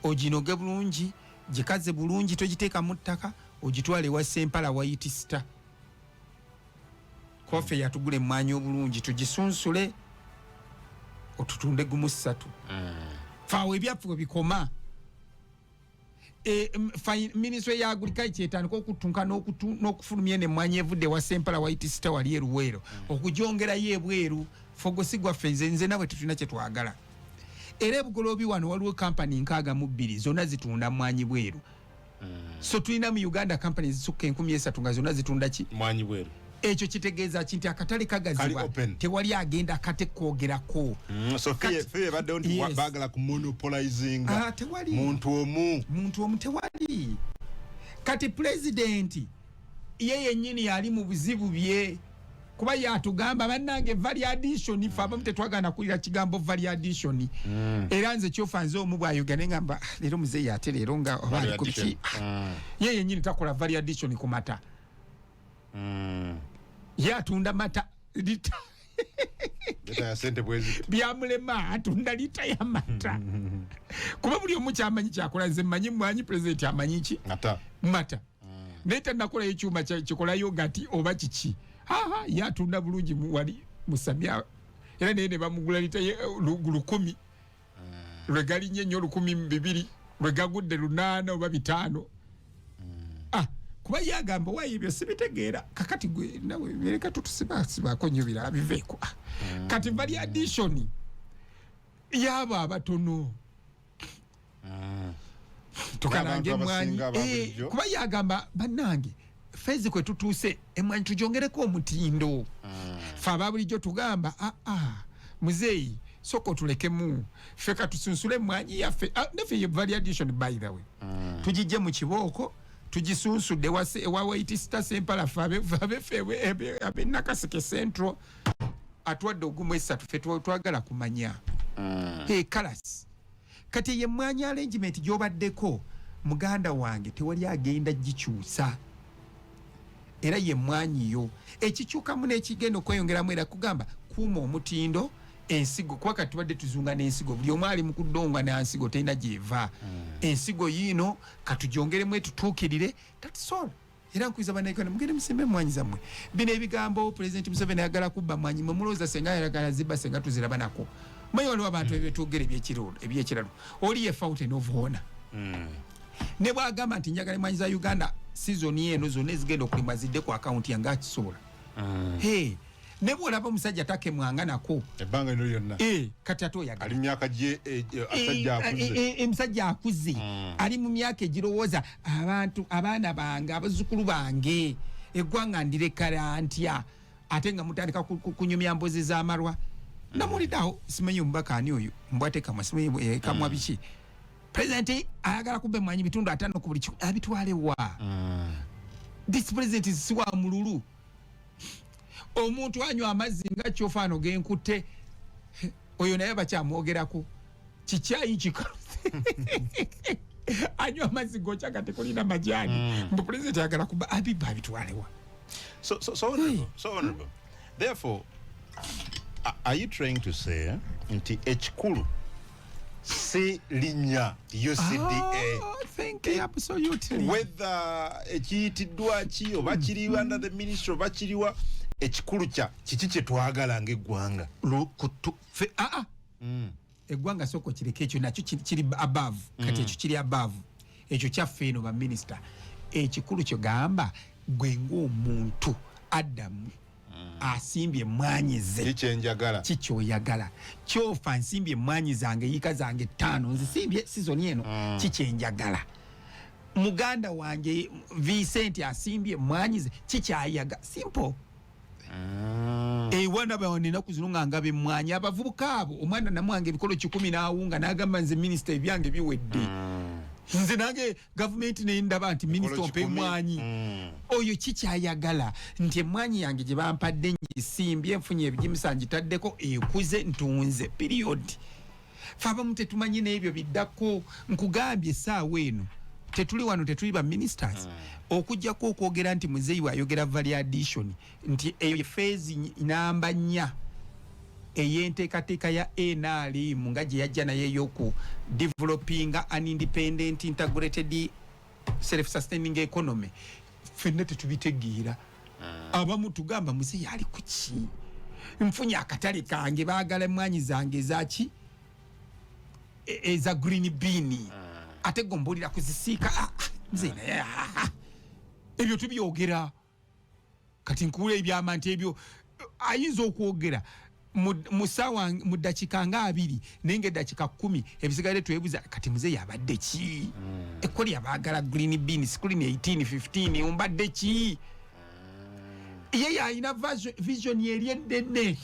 oginoge bulungi, gikaze bulungi, togiteeka mu ttaka, ogitwale ewa Sempala White Star Coffee yatugula emwanyi obulungi, tugisunsule otutunde gumu ssatu. Faawo ebyaffe we bikoma. Ministry ya agriculture etandika okutunka n'okufulumya eno emwanyi evudde wa Sempala White Star wali eruweero, okugyongerayo ebweru. Fogosi gwaffe nze nabwe tetulina kyetwagala. Era ebugoloobi wano waliwo kampani 62, zonna zitunda mwanyi bweru. So tulina mu Uganda kampani ezisukka 3000 nga zonna zitunda ki? Mwanyi bweru. Ekyo kitegeeza ki? Nti akatale Kali kagazibwa. Open. Tewali agenda kate kwogerako. So fee ebaddewo nti baagala ku monopolizinga Ah, tewali. muntu omu. Muntu omu tewali. Kati pulezidenti ye yennyini yali mu buzibu bye, kuba yatugamba bannange value addition. Fe abamu tetwagana kulira kigambo value addition. Era nze kyofa nze omu bwayogera nengamba, "Ah, leero muzeeyi ate leero nga oba Value ali ku biki." addition. Ye yennyini takola value addition ku mata. Ye atunda mata lita. Leta ya sente bwezi. Byamulema, atunda lita ya mata, kuba buli omu kyamanyi kyakola. Nze mmanyi mwanyi, pulezidenti amanyi ki? Ata. Mata. Naye tanakolayo ekyuma kikola yogati oba kiki. Haha, ye atunda bulungi wali musamya, era naye ne bamugula lita 1000, lwe galinye ennyo 1200, lwe gagudde 800 oba 500. Ah, kuba ye agamba waayo ebyo sibitegeera. Kakati gwe nawe bereka tutusibasibako nnyo birala biveeko. Ah, kati value addition yaabo abatono tukalanga N'abantu emwanyi abasinga aba bulijjo. Kuba yagamba bannange phase kwe tutuuse emwanyi tugyongereko omutindo. Fe aba bulijjo tugamba, aa, muzeeyi soka otulekemu ffe katusunsule emwanyi yaffe. Ah, naffe ye value addition, by the way, tugijje mu kibooko, tugisunsudde ewa White Star Sempala. Fe abefe abenakaseke Central atwadde ogumu esatu, ffe twagala kumanya. Hey, kalas kati ye mwanyi arrangement gyobaddeko. Muganda wange, tewali agenda gikyusa, era ye mwanyiyo ekikyukamu n'ekigenda okweyongeramu. Era kugamba kuuma omutindo, ensigo, kuba kati tubadde tuzunga n'ensigo, buli omu ali mu kudonga nansigo terina gyeva. Ensigo yiino katugyongeremu etutuukirire. That's all. Era nkuiza bannayuganda, mugende musimbe emwanyi zammwe. Bino ebigambo Pulezidenti Museveni ayagala kubba mwanyi, mwe mulowooza senga ayagala zibba senga tuziraba nako? Manyi waliwo abantu ebyetwogera ebyekiralo. Oli ye fountain of honor. Ne bwagamba nti njagala emwanyi za Uganda season eno zonna ezigenda okulimwa zidde ku akawunti yange, akisobola. Hey, ne bwolaba omusajja takemwanga nako ebbanga lino lyonna. Kati ate oyagala ali myaka gye asajja akuze. Omusajja akuze, ali mu myaka egirowooza abantu, abaana bange, abazzukulu bange, eggwanga ndirekala ntya? Ate nga mutandika kunyumya mbuzi z'amalwa. Namuwuliddeawo, simanyi omubaka ani oyo, mbwatekamwa, simanyi kamwa biki. Pulezidenti ayagala kubba emwanyi 50 ku buli abitwalewa? This president si wa mululu. Omuntu anywa amazzi nga kyofaano genkutte oyo, naye bakyamwogerako kikyayi kikalu, anywa amazzi gokya nga tekulina majaani. Mbu pulezidenti ayagala kuba abibba, abitwalewa? So honorable, so honorable. Therefore, are you trying to say nti ekikulu si linnya UCDA? Oh, thank you, absolutely. Whether ekiyitiddwa ki oba kiri under the ministry oba kiriwa, ekikulu kya kiki kye twagala ng'eggwanga? Aa, eggwanga sooka kireke, ekyo nakyo kiri above. Kati ekyo kiri above, ekyo kyaffe eno baminisita. Ekikulu kyogamba gwe ng'omuntu addamu asimbye emwanyi ze, kikyenjagala. Kikyoyagala kyofa. Nsimbye emwanyi zange, yiika zange 5 nzisimbye sizoni eno, kikyenjagala. Muganda wange Vincent asimbye emwanyi ze, kikyayaga. Simple. Ewana bawana ennaku zino nga ngaba emwanyi abavubuka abo, omwana namwange ebikolo 100 n'awunga n'agamba, "Nze minisita ebyange biwedde, nze nange gavumenti nendaba nti minisita ompa 100. emwanyi." Oyo kikyayagala nti emwanyi yange gye bampadde ngisimbye, nfunye ebigimusa, ngitaddeko, ekuze, ntunze, period. Fe abamu tetumanyi n'ebyo biddako. Nkugambye, essaawa eno tetuli wano, tetuli ba ministers, okugjako okwogera nti muzeeyi bw'ayogera value addition, nti eyo ye phase namba 4 ey'enteekateeka ya NRM nga gye yajja naye ey'oku developinga an independent, integrated, self sustaining economy. Ffenna tetubitegeera. Abamu tugamba, muzeeyi ali ku ki? Nfunye akatale kange, baagala emwanyi zange ezaki, eza green bean, ate gombuulira kuzisiika. Ah, ah, nze naye ah, ah. Ebyo tubyogera. Kati nkuwula ebyama nti ebyo ayinza okwogera mu ssaawa, mu ddakiika nga 20, naye nga eddakiika 10 ebisigadde twebuza, kati muzeeyi abadde ki? Ekkoli abaagala green bean screen 18 15, ombadde ki? Ye yalina vision eri eddene,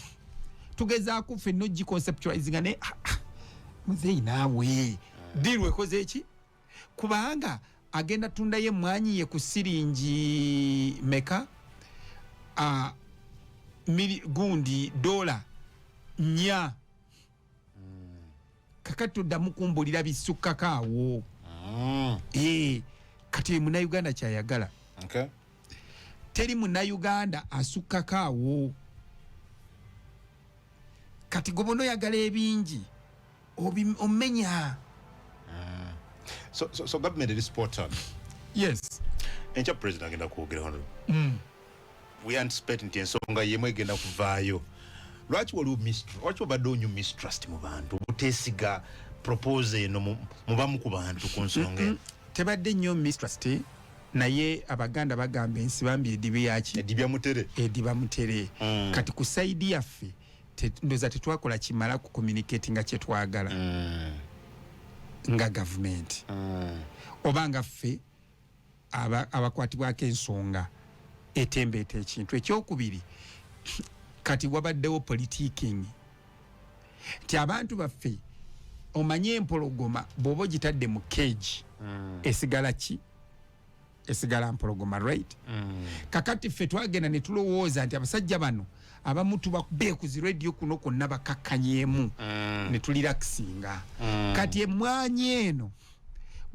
tugezaako ffenna ogiconceptualizinga, naye ah, ah, muzeeyi naawe deal ekoze eki? Kubanga agenda tundayo emwanyi ye ku siringi meka? Gundi $4. Kakati toddamu kumbulira bisukkako awo. Kati munnayuganda kyayagala. Teri munnayuganda asukkako awo. Kati gwe bona oyagala ebingi, omenya. So government eri spot on. Yes. Enkya president agenda kwogera, honorable. We anticipate nti ensonga yemu egenda kuvaayo. Lwaki waliwo lwaki obadde onyu mistrust mu bantu, obuteesiga proposal eno mubamu ku bantu ku nsonga eno? Tebadde nnyo mistrust, naye Abaganda bagamba ensibambi ediba yaki? Edibya mutere. Ediba mutere. Kati ku side yaffe ndoza tetwakola kimala ku communicate nga kyetwagala nga gavumenti oba nga ffe abakwatibwako ensonga etembeeta ekintu. Ekyokubiri, kati wabaddewo politicking nti abantu baffe, omanye empologoma bw'oba ogitadde mu cage, esigala ki? Esigala mpologoma, right? Kakati ffe twagenda ne tulowooza nti abasajja bano abamu tubakube ku zi radio kuno kwonna bakakkanyeemu ne tulirakisinga. Kati emwanyi eno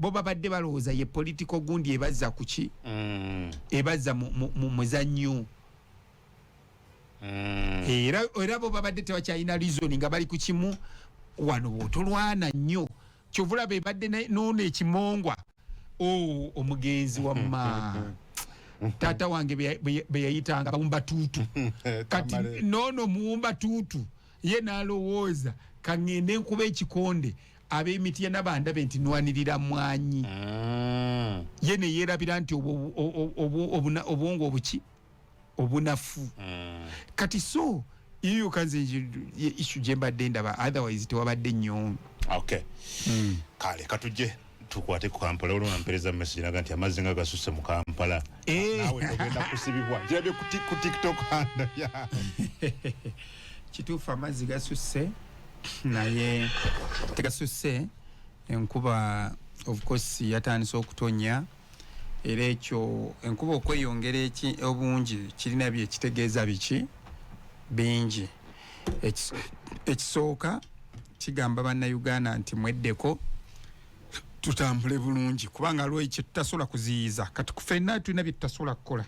Bo babadde balowooza ye political gundi ebazza kuki, ebazza mu muzannyo. Era bo babadde tebakyalina reason nga bali ku kimu. Wano bw'otolwana nnyo, kyova olaba ebadde noono ekimongwa. O omugenzi wamma taata wange bwe yayitanga bawumba tuutu. Kati noono muwumba tuutu ye n'alowooza, kaŋŋende nkuba ekikonde ab'Emityana bandabe nti nwanirira mwanyi. Ye neyeerabira nti obwongo obuki obunafu. Kati so iyo kanze issue gye mbadde ndaba, otherwise tewabadde nnyo. Okay, kale katujje tukwate ku Kampala. Olwo nampereza message naga nti amazzi nga gasusse mu Kampala. Naawe togenda kusibibwa, kirabye ku TikTok handle ya. Kituufu, amazzi gasusse, naye tegasusse. Enkuba of course yatandise okutonya, era ekyo enkuba okweyongera obungi kirina byekitegeeza biki bingi. Ekisooka kigamba Bannayuganda nti mweddeko, tutambule bulungi, kubanga lweki kyetutasobola kuziyiza. Kati ffenna tulina bye tutasobola kukola.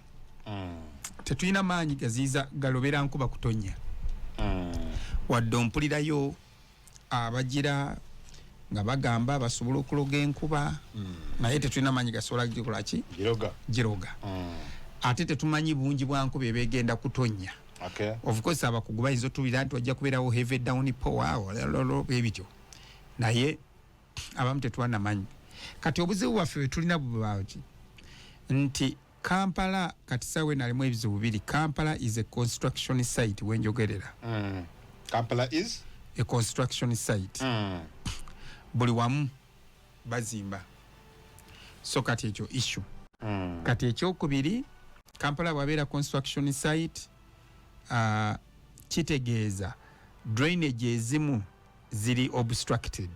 Tetulina maanyi gaziyiza galobera nkuba kutonya. Wadde ompulirayo abagira nga bagamba basobola okuloga enkuba, naye tetulina maanyi gasobola gikolaki. Giroga. Giroga. Ate tetumanyi bungi bwa nkuba ebegenda kutonya. Of course abakugu bayinza otubira nti wajja kubeerawo heavy downpour bwebityo, naye abamu tetwanamanyi. Kati obuzibu bwaffe bwe tulina bubaki nti Kampala kati sawe nalimu ebizibu bibiri. Kampala is a construction site wenjogerera. Kampala is a construction site. Buli wamu bazimba, so kati ekyo issue. Kati ekyokubiri, Kampala bwabeera construction site, kitegeeza drainage ezimu ziri obstructed.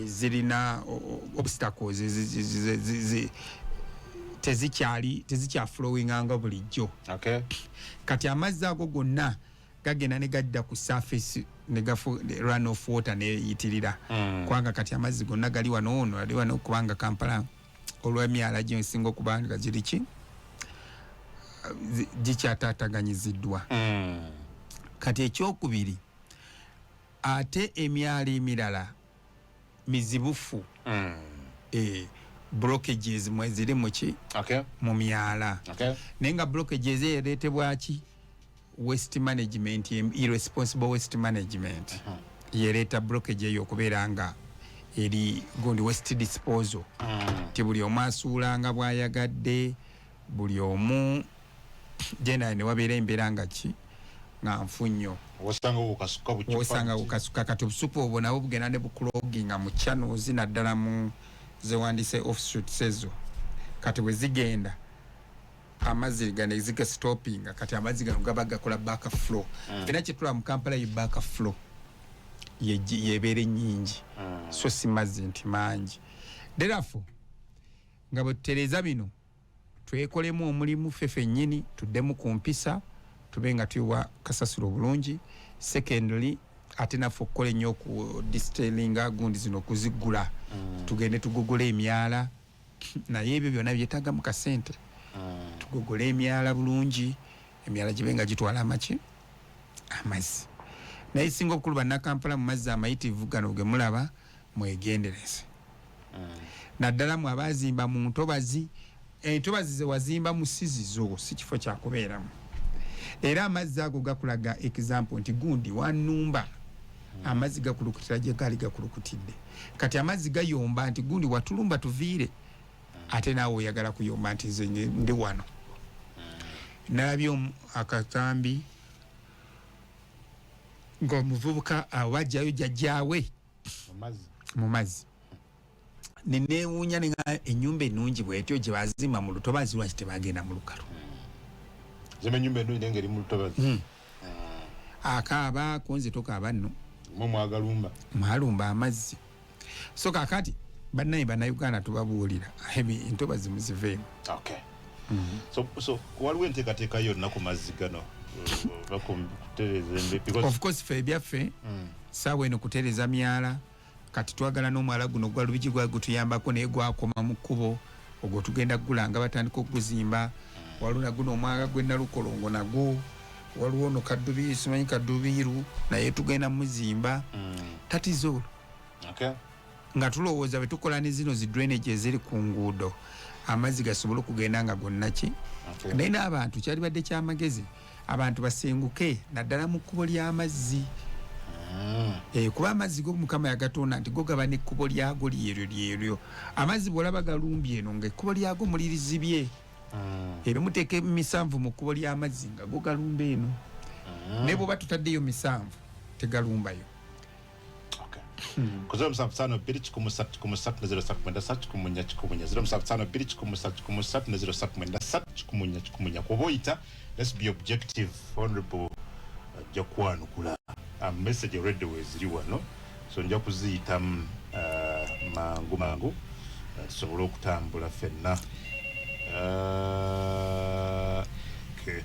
Zirina obstacles, tezikyali tezikyaflowinga nga bulijjo. Kati amazzi ago gonna gagenda ne gadda ku surface ne gafu run off water neyitirira. Kubanga kati amazzi gonna gali wano, ono ali wano, kubanga Kampala olw'emyala gyensinga okuba nga giri ki gikyataataganyiziddwa. Kati ekyokubiri, ate emyala emirala mizibufu. Blockages mwe ziri muki mu myala. Naye nga blockages eyo ereetebwa ki? Waste management, irresponsible waste management yereeta blockage eyo okubeera nga eri gundi waste disposal. Ti buli omu asuulanga bw'ayagadde, buli omu generally, ne wabeera embeera nga ki nga nfu nnyo. Osanga bukasuka bucupa. Osanga bukasuka. Kati obusupu obwo nabwo bugenda ne buclogginga mu channels, naddala mu zewandise offshoots ezo. Kati bwe zigenda amazzi gano zigastoppinga, kati amazzi gano gaba gakola back flow. Fena kyetulaba mu Kampala ye back flow yebeera ennyingi. So si mazzi nti mangi. Therefore nga bwe tutereeza bino, twekolemu omulimu ffe ffennyini, tuddemu ku mpisa, tube nga tuyiwa kasasiro bulungi. Secondly, ate naffe okukola ennyo oku desiltinga gundi zino, okuzigula. Tugende tugogole emyala, naye ebyo byonna byetaagamu kasente. Tugogole emyala bulungi, emyala gibe nga gitwala amaki amazzi. Naye singa obukulu, Bannakampala, mu mazzi amayitirivu gano ge mulaba, mwegendereze. Naddala mu abazimba mu ntobazi. Entobazi ze wazimba mu sizizo, si kifo kyakubeeramu. Era amazzi ago gakulaga example nti gundi wanumba, amazzi gakulukutira gye gaali gakulukutidde. Kati amazzi gayomba nti gundi watulumba tuviire, ate naawe oyagala kuyomba nti nze ndi wano. Nalabye akatambi ng'omuvubuka awajjayo jjajjaawe mu mazzi, neneewuunya nenga ennyumba ennungi bwetyo gye bazimba mu lutobazi, lwaki tebagenda mu lukalu? Zimba ennyumba ennungi naye ng'eri mu lutobazi. Akaaba kunze, tokaaba nno. Mwe mwagalumba. Mwalumba amazzi. So kakati bannaye Bannayuganda tubabuulira, entobazi muziveemu. Okay. So waliwo enteekateeka yonna ku mazzi gano kutereeza? Of course, ffe ebyaffe saawa eno kutereeza myala. Kati twagala n'omwala guno gwa Lubigi gwagutuyambako, naye gwakoma mu kkubo. Ogwo tugenda kugula nga batandika okuguzimba. Waliwo naguno omwala gw'e Nalukolongo, nagwo waliwo no Kaddubi, simanyi Kaddubiiru, naye tugenda muzimba. That is all. Nga tulowooza bwe tukola ne zino zi drainage eziri ku nguudo, amazzi gasobole okugenda nga gonna ki. Naye n'abantu kyalibadde kyamagezi abantu basenguke naddala mu kkubo ly'amazzi. Kuba amazzi go Mukama yagatonda nti go gaba n'ekkubo lyago lyeryo lyeryo. Amazzi bw'olaba galumbye eno, nga ekkubo lyago mulirizibye. Ebyo muteeka emisanvu mu kkubo ly'amazzi nga go galumba eno. Naye bw'oba tutaddeyo misanvu, tegalumbayo. Ku 0752 133 0393 14 14, 0752 133 0393 14 14. Kuba oyita, let's be objective. Honorable ajja kwanukula. Message already weziri wano, so nja kuziyitamu mangu mangu, tusobole okutambula ffenna. Okay.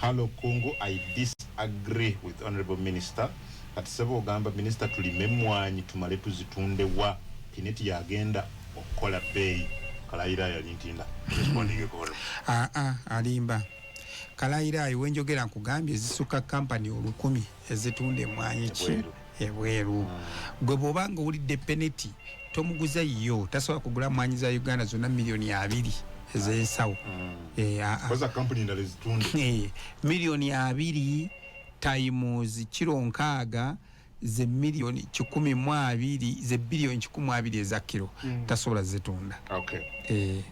Hello Kungu, I disagree with honorable minister. Kati sebo ogamba minisita tulime emmwanyi tumale tuzitunde wa? Pinetti yagenda okukola bbeeyi. Kalayira yali ntinda responding. Aa, alimba Kalayiraayo. Wenjogera nkugambye zisukka kampani 1000 ezitunda emmwanyi ki Ebweru. Ebweru. Gwe bw'oba nga owulidde Pinetti, tomuguza yo, tasobola kugula mwanyi za Uganda zonna 20 miliyoni ez'ensawo. Eh, aa. Koza kampuni endala ezitunde. Eh, 20 miliyoni times kiro 60 ze 120 miliyoni, ze 120 biliyoni eza kiro, tasobola zitunda. Eh,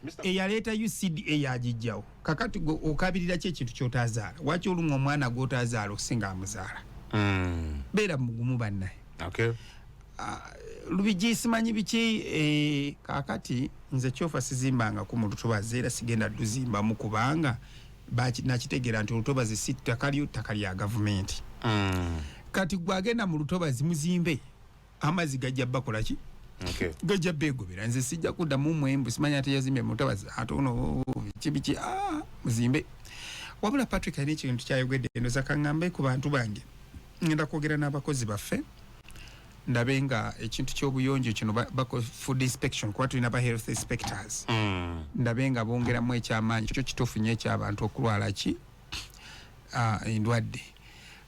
Mr. Eyaleeta UCDA yagijjawo. Kakati gwe okabirira ki ekintu kyotazaala? Waki olumwa omwana gwotazaala okusinga amuzaala? Beera mugumu bannaye. Lubigi simanyi biki. Kakati nze kyofa sizimbangako mu lutobazi, era sigenda luzimbamu, kubanga nakitegeera nti olutobazi si ttaka lyo, ttaka lya gavumenti. Kati gwe agenda mu lutobazi muzimbe, amazzi gajja bakola ki? Gajja beegobera. Nze sijja kuddamu mwembu simanyi ate yazimbye mu lutobazi, ate ono biki biki. Ah, muzimbe. Wabula Patrick alina ekintu kyayogedde, ndoza kaŋŋambe ku bantu bange. Ngenda kwogera n'abakozi baffe, ndabe nga ekintu ky'obuyonjo kino food inspection, kuba tulina ba health inspectors. Ndabe nga bongeramu ekyamaanyi. Kyo kituufu nnyo ekyabantu okulwala ki, endwadde.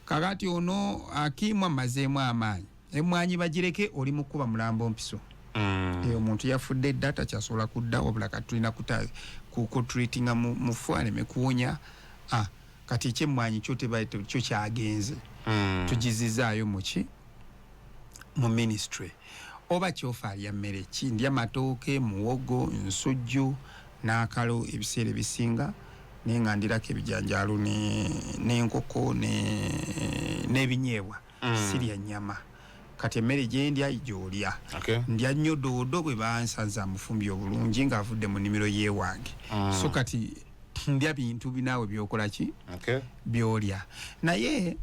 Kakati ono Akiimu amazeemu amaanyi. Emwanyi bagireke, oli mu kuba mulambo mpiso. Eyo omuntu yafudde dda, takyasobola kudda, wabula kati tulina kutreatinga mufu aleme kuwonya. Kati ekyemmwanyi kyo kyo kyagenze. Tugizizaayo muki mu ministry. Oba kyofa alya mmere ki? Ndya matooke, muwogo, nsujju n'akalo ebiseera ebisinga, naye nga ndirako ebijanjaalo n'enkoko n'ebinyeebwa. Sirya nnyama. Kati emmere gyendya gyolya. Ndya nnyo doodo bwe bansanze amufumbye obulungi ng'avudde mu nnimiro y'ewange. So kati ndya bintu binaawe byokola ki byolya. Naye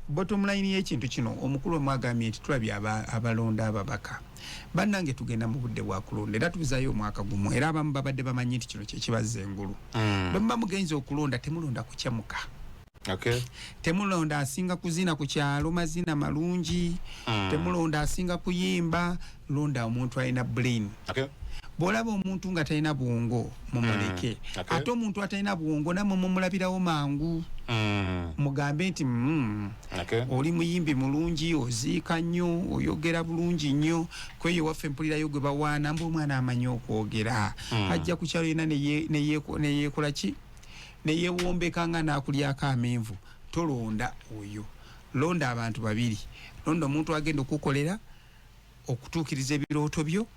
bottom line y'ekintu kino, omukulu omu agambye nti tulabye abalonda ababaka. Bannange, tugenda mu budde bwa kulonda, era tubuzaayo omwaka gumu, era abamu babadde bamanyi nti kino kyekibazza engulu. Bwe muba mugenza okulonda, temulonda kukyamuka. Temulonda asinga kuzina ku kyalo mazina malungi. Temulonda asinga kuyimba. Londa omuntu alina brain. Bw'olaba omuntu nga talina bwongo, mumuleke. Ate omuntu atalina bwongo nammwe mumulabirawo mangu. Mugambe nti, oli muyimbi mulungi, oziika nnyo, oyogera bulungi nnyo." Kweyo waffe mpulirayo gwe bawaana mbu omwana amanyi okwogera. Ajja ku kyalo yena neyeekola ki, neyewombeka nga n'akulyako amenvu. Tolonda oyo. Londa abantu babiri: londa omuntu agenda okukolera okutuukiriza ebirooto byo,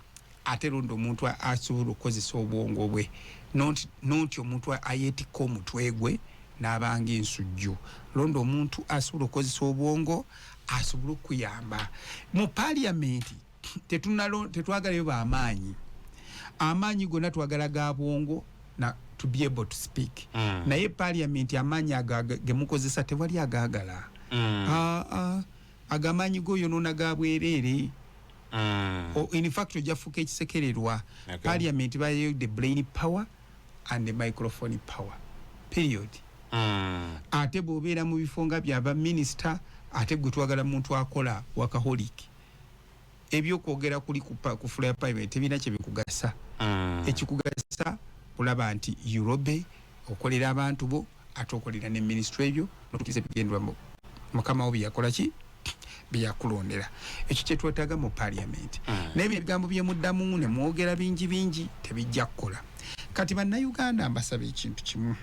ate londa omuntu asobola okukozesa obwongo bwe, nonti omuntu ayeetikka omutwe gwe n'abanga ensujju. Londa omuntu asobola okukozesa obwongo asobole okuyamba mu paliamenti. Tetwagalayo bamaanyi. Amaanyi gonna twagala ga bwongo na to be able to speak. Naye paliamenti amaanyi ago gemukozesa tewali agaagala. Ah, ah, agamaanyi goyonoona ga bwereere. In fact ojja fuuka ekisekererwa. Parliament bayo the brain power and the microphone power, period. Ate bw'obeera mu bifo nga byaba minisita, ate gwe twagala muntu akola workaholic. Ebyokwogera kuli ku floor ya parliament tebirina kyebikugasa. Ekikugasa kulaba nti urobe okolera abantu bo, ate okolera ne ministry ebyo notukiza ebigendwa mukama wo byeyakola ki, byeyakulondera. Ekyo kyetwetaaga mu parliament. Naye ebigambo byemuddamu ne mwogera bingi bingi tebijja kukola. Kati Bannayuganda, mbasaba ekintu kimu: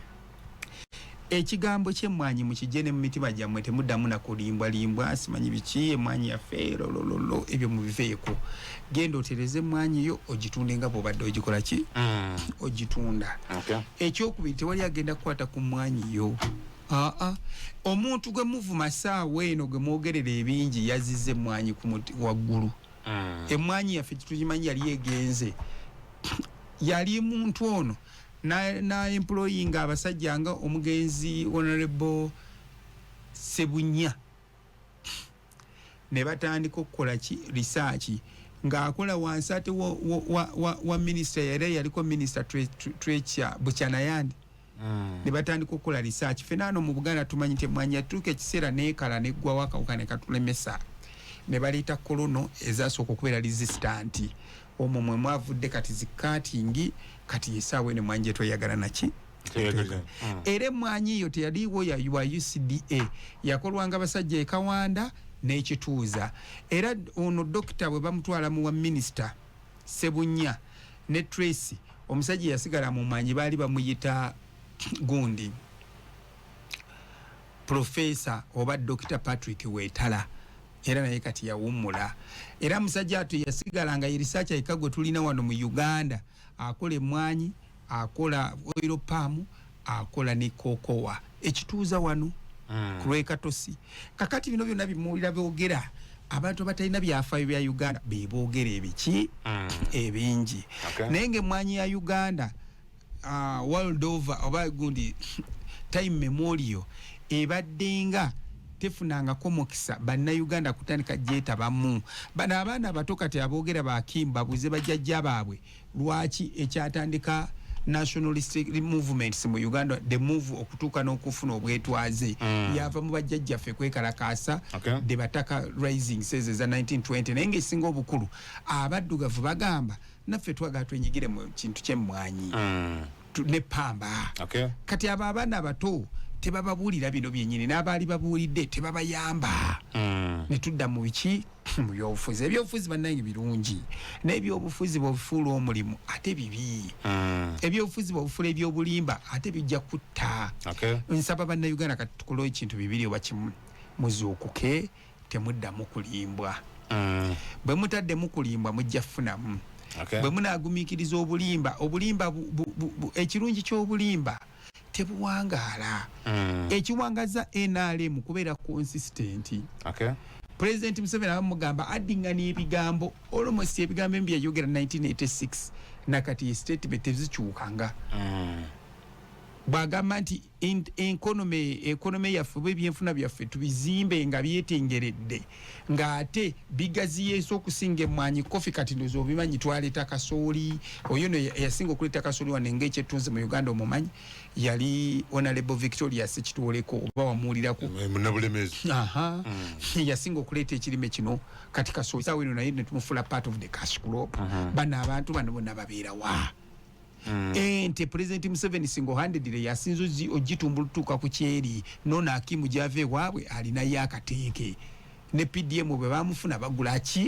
ekigambo kyemmwanyi mukijje ne mu mitima gyammwe. Temuddamu nakulimbwalimbwa, simanyi biki, emmwanyi yaffe lolololo, ebyo mubiveeko. Genda otereze emmwanyi yo, ogitunde nga bwobadde ogikola ki, ogitunda. Ekyokubiri, tewali agenda kukwata ku mmwanyi yo. Aa, omuntu gwe muvuma saawa eno, gwe mwogerera ebingi, yazize emmwanyi ku muti waggulu. Emmwanyi yaffe tugimanyi, yali egenze, yali muntu ono na employing abasajja nga omugenzi Honorable Sebunya, ne batandika okukola ki, research, ng'akola wansi ate wa minisita, era yaliko minisita Trecha Bucyanayandi. Ne batandika okukola research. Fena ano mu Buganda tumanyi nti emwanyi yatuuka ekiseera neekala, neggwawo, akawuka ne katulemesa, ne baleeta clone ezasooka okubeera resistant. Omwo mwe mwavudde kati zi cutting. Kati esaawa eno emwanyi gyetweyagala naki. Tweyagala. Era emwanyi eyo teyaliiwo ya wa UCDA, yakolwanga basajja ekawanda n'ekituuza. Era ono dokita bwe bamutwala mu wa minisita Sebunya ne Tracy, omusajja yasigala mu mwanyi baali bamuyita gundi, Profesa oba Dr Patrick Wetala, era naye kati yawummula. Era musajja ate yasigala nga ye researcher yekka gwe tulina wano mu Uganda akola emwanyi, akola oil palm, akola ne kokowa ekituuza wano ku lwekatosi. Kakati bino byonna bimuwulira boogera, abantu abatalina byafaayo bya Uganda beboogera ebiki ebingi. Naye nga emwanyi ya Uganda, world over oba gundi time memorial, ebadde nga tefunangako mukisa Bannayuganda kutandika gyetabamu. Bano abaana abato kati aboogera bakimba buze bajjajja baabwe lwaki ekyatandika nationalistic movements mu Uganda, the move okutuuka n'okufuna obwetwaze, yava mu bajjajjaffe kwekalakaasa, the Bataka Rising says eza 1920. Naye nga esinga obukulu, abaddugavu bagamba naffe twagala twenyigire mu kintu kyemmwanyi ne pamba. Kati abo abaana abato tebababuulira bino byennyini, n'abaali babuulidde tebabayamba. Ne tudda mu biki, mu byobufuzi. Ebyobufuzi bannange birungi, n'ebyobufuzi bwebufuula omulimu ate bibi. Ebyobufuzi bwebufuula ebyobulimba ate bijja kutta. Nsaba Bannayuganda kati tukole ekintu bibiri oba kimu: muzuukuke, temuddamu kulimbwa. Bwe mutaddemu kulimbwa, mujja kufunamu. Bwe munaagumiikiriza obulimba, obulimba ekirungi ky'obulimba tebuwangaala. Ekiwangaza NRM kubeera consistent. President Museveni abamugamba addiŋŋana ebigambo, almost ebigambo ebi byayogera 1986 nakati statement tezikyukanga. Bwagamba nti economy yaffe oba ebyenfuna byaffe tubizimbe nga byetengeredde, ng'ate bigaziyeesa okusinga emmwanyi, kofi. Kati ndoza obimanyi, twaleeta kasooli. Oyo no yasinga okuleeta kasooli wano ngaekyettunzi mu Uganda, omumanyi, yali Honorable Victoria Sekitoleko, oba wamuwulirako? Munabulemezi. Aha. Yasinga okuleeta ekirime kino kati kasooli saawa eno, naye netumufula part of the cash crop. Bano abantu bano bonna babeerawa? Ente, President Museveni single handedly yasinze ogitumbulutuuka ku kyeri. Nono Akimu gyava ewaabwe alinayo akateeke ne PDM bwe bamufuna bagula ki.